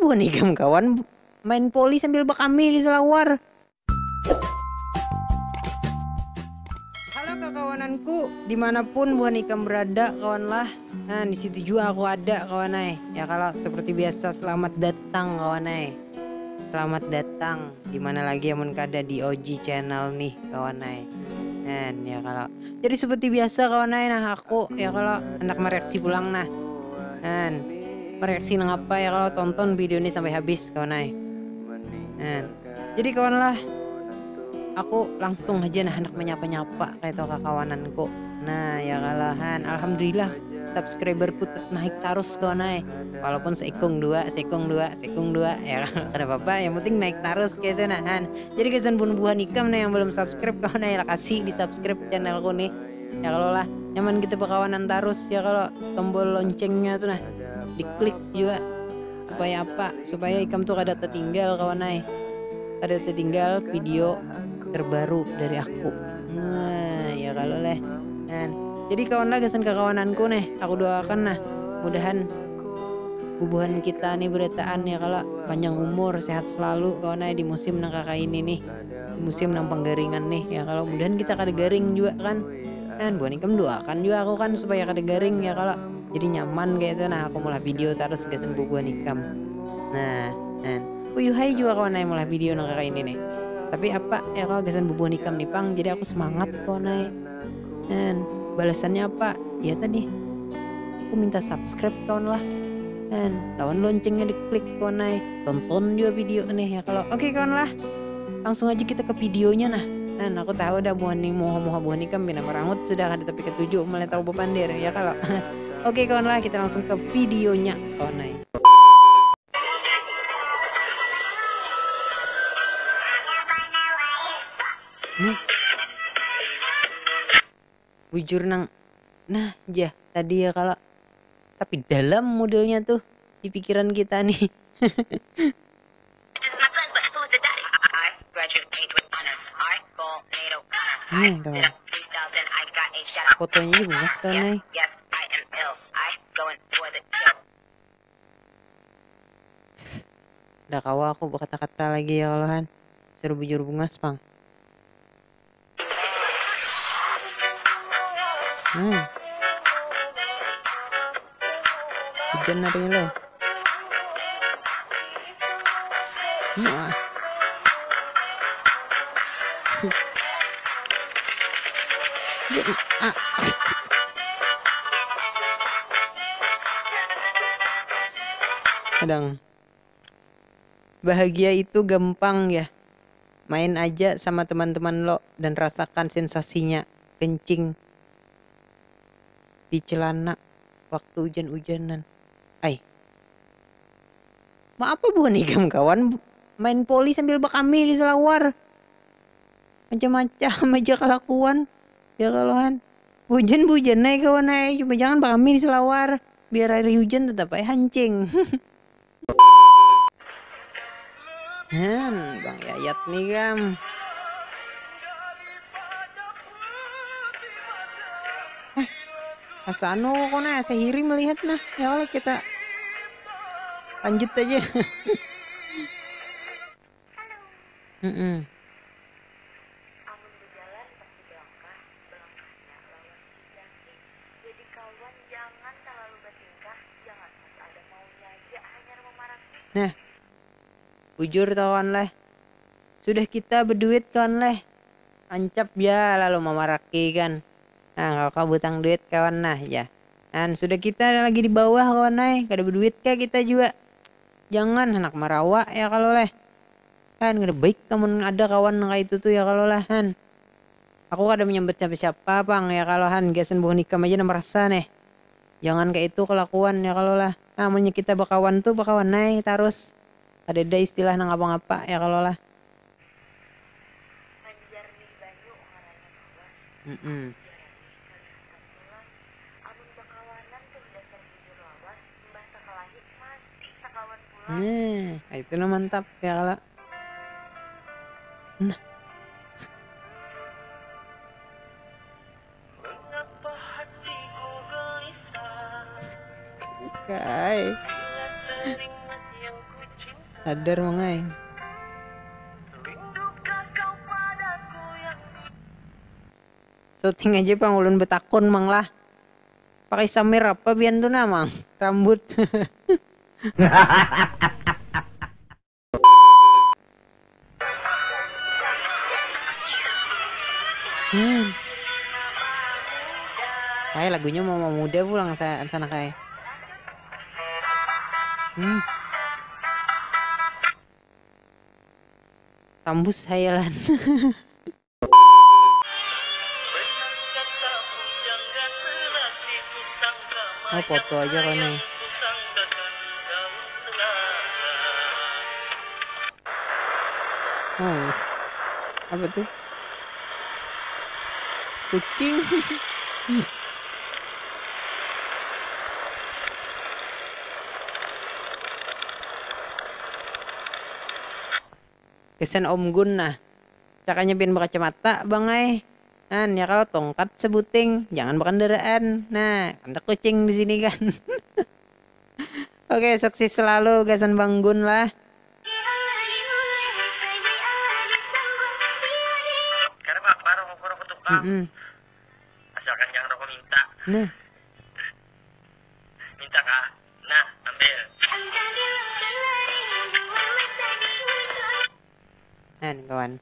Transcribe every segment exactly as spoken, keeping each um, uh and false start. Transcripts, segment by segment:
Buhan ikam kawan main poli sambil bakami di selawar. Halo kakawananku, dimanapun buhan ikam berada kawan lah. Nah, di situ juga aku ada kawan ai. Ya kalau seperti biasa, selamat datang kawan ai. Selamat datang. Di mana lagi amun kada di O G channel nih kawan ai. Nah, ya kalau. Jadi seperti biasa kawan ai, nah aku ya kalau hendak mereaksi pulang nah. Nah, mereaksi nang apa ya kalau, tonton video ini sampai habis kawan ai. Nah, jadi kawan lah, aku langsung aja nah hendak menyapa-nyapa kayak itu kakawananku. Nah, ya kalahan, alhamdulillah subscriberku tet-, naik tarus kawan ai. Walaupun seikung dua, seikung dua, seikung dua, ya kada apa-apa, yang penting naik tarus kayak itu nah, han. Jadi gasan buhan-buhan ikam nah yang belum subscribe kawan ai, lah kasih di subscribe channelku nih. Ya kalau lah, nyaman kita berkawanan tarus ya kalau, tombol loncengnya tuh nah diklik juga supaya apa? Supaya ikam tuh kada tertinggal kawan ai. Kada tertinggal video terbaru dari aku. Nah, ya kalau leh. Nah, jadi kawan lah gasan kakawananku nih, aku doakan nah, mudahan bubuhan kita nih berataan ya kalau, panjang umur, sehat selalu kawan ai di musim nang kaka ini nih, di musim nang penggaringan nih ya kalau, mudahan kita kada garing juga kan. Nah, buhan ikam doakan juga aku kan supaya kada garing ya kalau, jadi nyaman kayak itu nah aku maulah video terus gasan bubuhan ikam. Nah, nah, uyuhai juga kawan ai maulah video nang kaka ini nih. Tapi apa ya kalau gasan bubuhan ikam nih pang, jadi aku semangat kawan ai. Nah, balasannya apa? Ya tadi, aku minta subscribe kawan lah. Nah, lawan loncengnya diklik kawan ai. Tonton juga video nih ya kalau. Oke kawan lah, langsung aja kita ke videonya nah. Nah, aku tahu dah buhan nih, muha-muha buhan ikam pina merangut sudah kada tapi ketuju mulai tahu bepandir ya kalau. Oke kawan lah, kita langsung ke videonya kawan ai. Nah, bujur nang, nah, jah tadi ya kalau, tapi dalam modelnya tuh di pikiran kita nih. Nih kawan, fotonya aja bungas kawan ai. Dah kawa aku berkata-kata lagi ya kalau han. Suruh bujur bungas pang. Hmm. Hujan hari ini loh. Wah. Ah. Kadang bahagia itu gampang ya. Main aja sama teman-teman lo dan rasakan sensasinya kencing di celana waktu hujan-hujanan. Ai. Ma apa buhan ikam kawan main poli sambil bakami di selawar? Macam-macam aja kelakuan. Ya kalau han. Hujan bujan ai kawan ai, cuma jangan bakami di selawar. Biar hari hujan tetap ai hancing. Han, Bang Yayat nih kam. Eh, asa anu kok nah, asa hiri melihat nah. Ya Allah, kita lanjut aja. Mm-mm. Amun bejalan pasti belangkah, belangkahnya lawan diidangi. Jadi kawan jangan talalu batingkah, jangan pas ada maunya aja hanyar mamaraki. Nah, bujur to kawan leh. Sudah kita beduit kawan leh, ancap ja lalu mamaraki kan. Nah, kalau kau butang duit kawan nah ya. Nah, sudah kita lagi di bawah kawan ai, kada beduit kah kita jua. Jangan handak marawa ya kalau leh. Kan kada baik amun ada kawan nang kaitu tu ya kalo lah han. Aku kada manyambat siapa-siapa pang ya kalo han, gasan buhan ikam aja nang marasa neh. Jangan kaitu kalakuan ya kalo lah. Nah, amunnya kita bakawan tu bakawan ai tarus. Kadada istilah nang apa-ngapa ya kalo lah. Manjarnih banyu ngarannya kawan. Mm-mm. Jarani kalihatan pulang. Amun bakawanan tuh dasar bujur lawas, imbah sakalahi masih sakawan pulang. Nah, itu nah mantap ya kalo. Nah. Mengapa hatiku gelisah? Kai. Bila teringat yang ku Sadar mangai. Syuting aja pang ulun betakun mang lah. Pakai samir apa bian tu nah mang? Rambut. Hmm. Kayak lagunya mau muda pulang sa sana kayak. Hmm. Tambus hayalan. Oh, foto aja kau nih. Oh, apa tuh? Kucing. Gasan Om Gun nah. Cakanya pian bakacamata, Bang ai. Nah, ya kalau tongkat sebuting, jangan bakandaraan. Nah, ada kucing di sini kan. Oke, sukses selalu gasan Bang Gun lah. Karena apa rokok rokok tukang? Mm -mm. Asalkan jangan rokok minta. Nah. Minta kah? Nah, ambil. Nah, nih, kawan.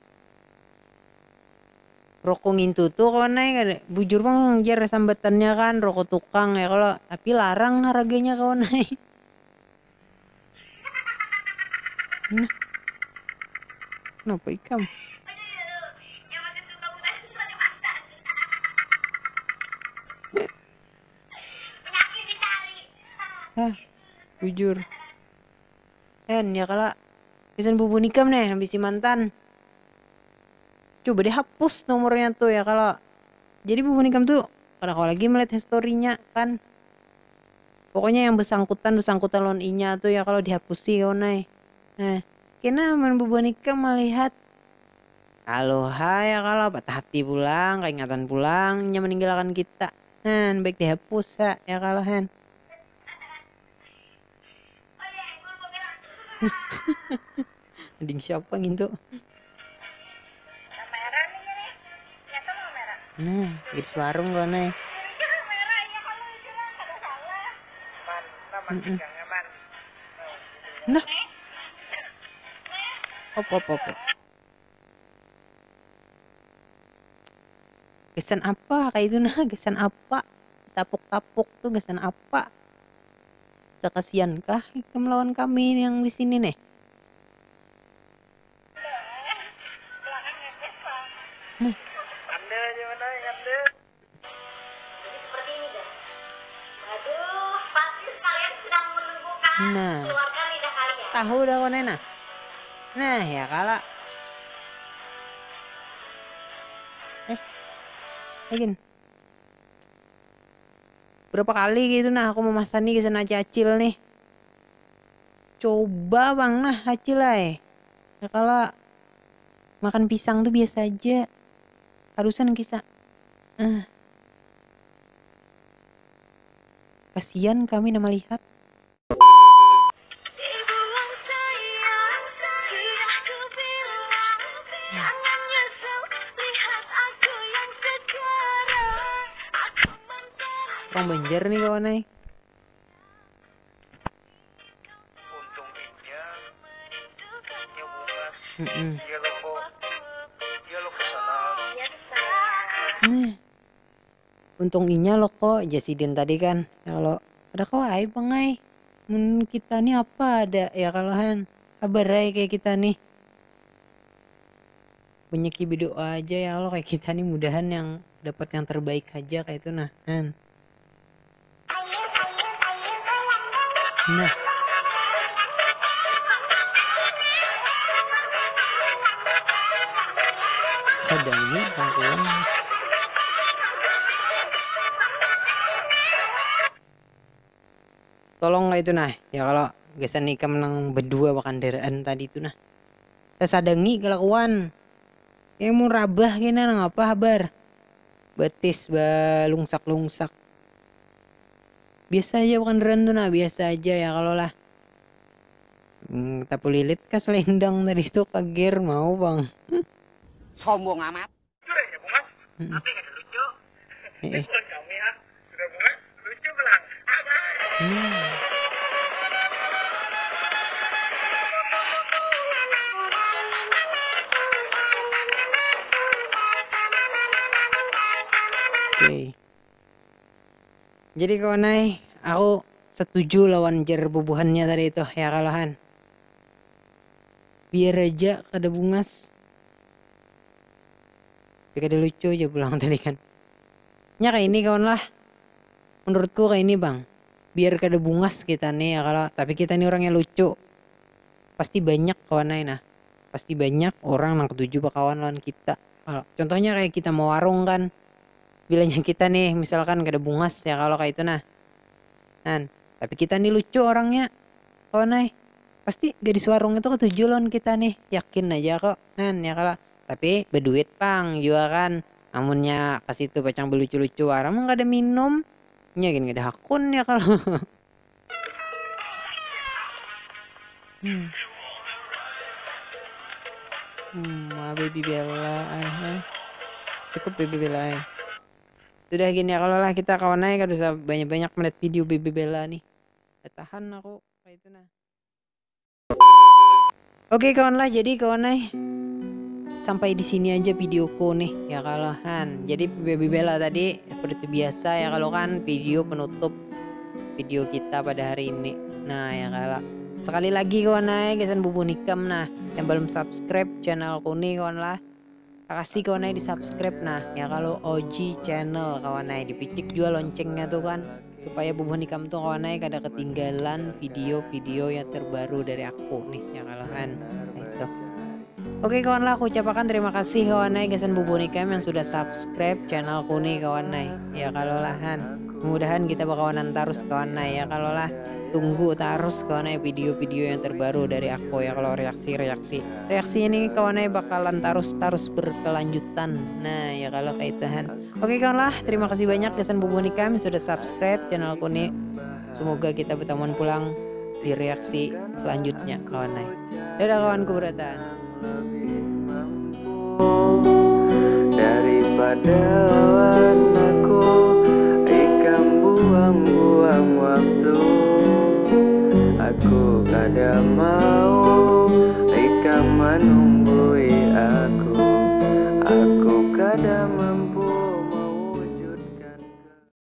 Rokok ngintu tuh kawan ai, bujur bang jar sambatannya kan, rokok tukang ya kalau, tapi larang harganya kawan ai. Nah. Kenapa ikam? Hah, bujur. Hen, ya kalo gasan bubuhan ikam nih nang bisi mantan, cuba deh hapus nomornya tuh ya kalo. Jadi bubuhan ikam tuh kada kawa lagi melihat historinya kan. Pokoknya yang bersangkutan bersangkutan lawan inya tuh ya kalo dihapusi kawan ai. Nah, kena amun bubuhan ikam melihat, aluha ya kalo, patah hati pulang, kaingatan pulang inya meninggalkan kita. Nah, baik dihapus ha ya kalo hen. Ading siapa ngintu? Nah, gadis warung kau nih. Mm-mm. Nah. Op op op op. Gasan apa kayak itu nah, gasan apa? Tapuk-tapuk tuh gasan apa? Ada kasihan kah ikam lawan kami yang di sini nih? Nah. Anda aja mana yang Anda? Jadi seperti ini guys. Waduh, pasti sekalian sedang menunggu kan. Nah. Keluarkan lidah kalian. Tahu dah kau nah. Nah, ya kala. Eh, lagi. Berapa kali gitu nah aku memasani gasan acil-acil nih. Coba bang nah acil ai. Ya kala makan pisang tuh biasa aja. Harusan kisah. Eh. Kasihan kami nah melihat. Orang Banjar nih kawan ai. Untung inya, inya bungas. Mm-mm. Iya lo kok. Iya lo kesana. Nah. Untung inya lo kok, jar sidin tadi kan. Ya kalo kada kawa ai bang ai. Mun kita nih apa ada ya kalo han. Habar ai kayak kita nih. Banyaki bedoa aja ya Allah kayak kita nih mudahan yang dapat yang terbaik aja kayak itu nah han. Nah. Sadang ini bangkuan. Tolong lah itu nah ya kalau gasan ikam nang berdua bakandaraan tadi itu nah. Sasadangi kalakuan. Kayak mau rabah kena nang apa habar. Betis balungsak-lungsak. Biasa aja bakandaraan tuh nah, biasa aja ya kalau lah. Hmm, tapulilit ka selendang tadi tu, kager mau bang. Sombong amat. Mm-mm. Eh, eh. Hmm. Oke. Jadi kawan ai, aku setuju lawan jer bubuhannya tadi itu, ya kalo han. Biar aja kada bungas. Tapi kada lucu aja pulang tadi kan. Nya kayak ini kawan lah. Menurutku kayak ini bang. Biar kada bungas kita nih ya kalo. Tapi kita nih orangnya lucu. Pasti banyak kawan ai nah. Pasti banyak orang nang ketuju bakawan lawan kita. Kalo contohnya kayak kita mau warung kan. Bilanya kita nih misalkan kada bungas ya kalo kayak itu nah. Nan, tapi kita nih lucu orangnya. Kawan ai. Pasti gadis warung itu ketuju lawan kita nih. Yakin aja kok. Nan, ya kalo. Tapi beduit pang jua kan. Amunnya ke situ pacang belucu-lucu warung kada minum. Nya gin kada hakun ya kalo. Hmm. Hmm, wah, baby bella ai. Cukup baby bella ai. Sudah gini ya kalau lah kita kawan ai kada usah banyak-banyak melihat video baby bella nih. Tahan aku kayak itu nah. Oke kawan lah, jadi kawan ai sampai di sini aja videoku nih ya kalau han. Jadi baby bella tadi seperti biasa ya kalau kan video penutup video kita pada hari ini. Nah ya kalau sekali lagi kawan ai gasan bubuhan ikam nah yang belum subscribe channelku nih kawan lah. Makasih kawan ai di subscribe nah ya kalau O G channel kawan ai dipicik juga loncengnya tuh kan supaya bubuhan ikam tuh kawan ai kada ketinggalan video-video yang terbaru dari aku nih ya kalau han. Nah, itu. Oke kawan lah, aku ucapakan terima kasih kawan ai gasan bubuhan ikam yang sudah subscribe channelku nih kawan ai. Ya kalau lah han. Mudahan kita bakawanan terus kawan ai ya kalau lah. Tunggu terus kawan ai video-video yang terbaru dari aku ya kalau reaksi-reaksi. Reaksi ini kawan ai bakalan terus-terus berkelanjutan. Nah, ya kalau kayak itu han. Oke kawan lah, terima kasih banyak gasan bubuhan ikam yang sudah subscribe channelku nih. Semoga kita bertemuan pulang di reaksi selanjutnya kawan ai. Dadah kawanku beratan. Daripada lawan